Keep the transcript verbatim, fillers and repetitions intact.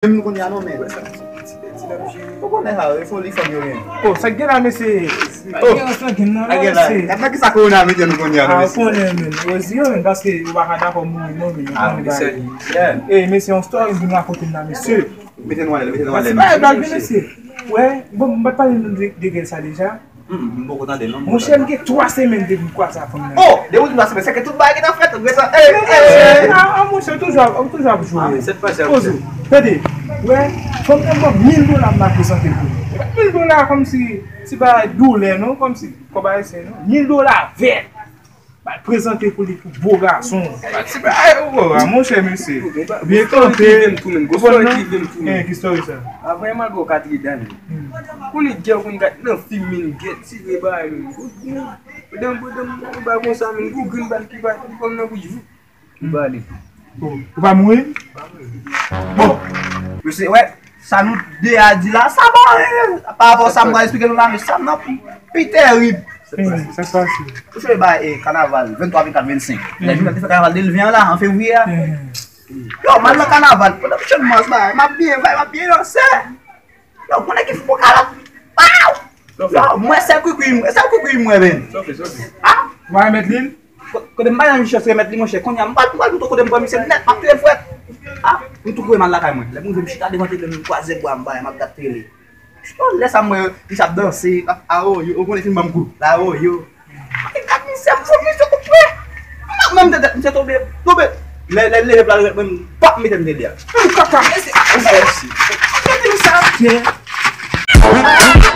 Menm nou konnen a non, men. Ou konnen sa, e foli fanm yo gen. Oh, sa k gen la, mesye? Oh, gen ansanm gen nan, mesye. Gad nan ki sa korona mete nou konnen a non, mesye. Ah, ou konnen, men. Ozi yo, men, paske ou pa ka dakò mouri, non, men. Ah, mesye. Eh, mesye, yon story m vin rakonte m la, mesye. Mete nou alèz, mete nou alèz. Se pa blag, mesye. Wè, bon, m pa t pale nou de, de gè sa deja. M poko tande non. Monchè, m gen twa semèn depi m kwaze ak fanm nan. Oh, depi w di twa semèn, se ke tout bagay gentan fèt, ou gentan, eh, eh. Ah, monchè, toujou ap, toujou ap jwe. Poze w. Tande, wè, fanm nan ban m mil dola, m al prezante l pou li. Mil dola kòmsi, se pa doulè non, kòmsi, kòb ayisyen non. Mil dola vèt. M al prezante pou li pou bo gason. Ti bagay, oh, ah, monchè, mesye. Byen kanpe. Ou konn non? Eh, ki story sa? Apre malgre w ka trete avè l. Kounye a w konn gad nan fim, men, gèt tire bagay, men. Bodanm, bodanm, yon bagay konsa, men, gwo grenn bal ki pa, ki pran nan bouch vou. Li pa ale. Bon, ou pa mouri? Bon, mesye, wè, sa nou de a di la, sa pa anyen. Pa rapò sa m pral eksplike nou la, men sa nan pi terib. Sa k pase? Ou se ba, eh, kanaval venntwa, vennkat, vennsenk. Lè Jimmy te fè kanaval de l ven an la, an fevriye a. Yo, m al nan kanaval, pandan m jwenn mans la, m ap byen vibe, m ap byen danse. Yo, konnen ki fou kalòt. Pow! Yo, mwen sèl kwikwi, sèl kwikwi mwen, men. Sa w fè, sa w fè? Ah? Ou pa remèt li l? Ko-, kote m pa janm chans remèt li, monchè. Kounye a, m pral, m pral montre kote m pran misye nèt, m ap touye l frèt. Ah, m tou kouri m al lakay mwen. Lè m rive, m chita devan tele, m kwaze bra, m bay, m ap gad tele. Yo, lè sa m wè, misye ap danse, ap awoyo, ou konnen fim ban m kou. Lawoyo. Gad misye, m fout misye kout pwen. Menm tèt misye tonbe, tonbe. Lè, lè l leve pral remèt mwen, m pap mete m tele a. Kaka. Mesye, ah, mesye. Gade misye ap fè.